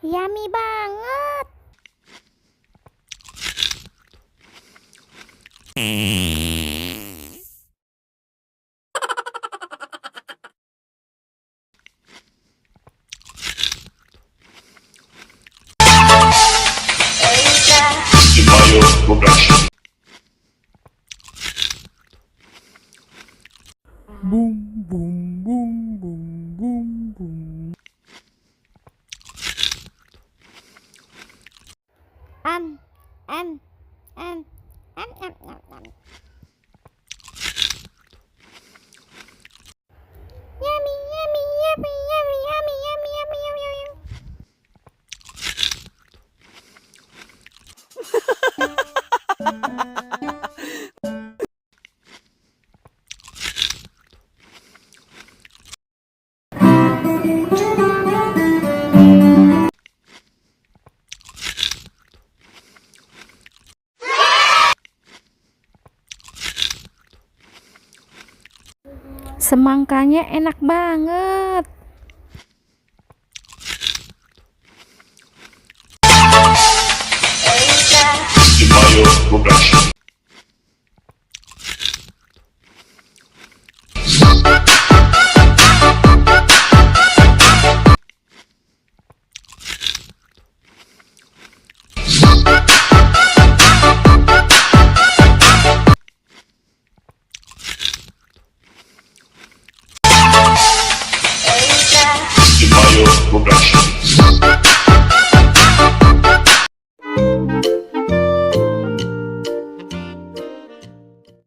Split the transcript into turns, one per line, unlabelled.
Yummy banget.
Mayo Production.
Boom, boom, boom, boom, boom, boom.
Am, am, am, am, am, am, am. Yummy, yummy, yummy, yummy, yummy, yummy, yummy, yummy, yummy. Semangkanya enak banget.
Mayo Production. Mayo Production.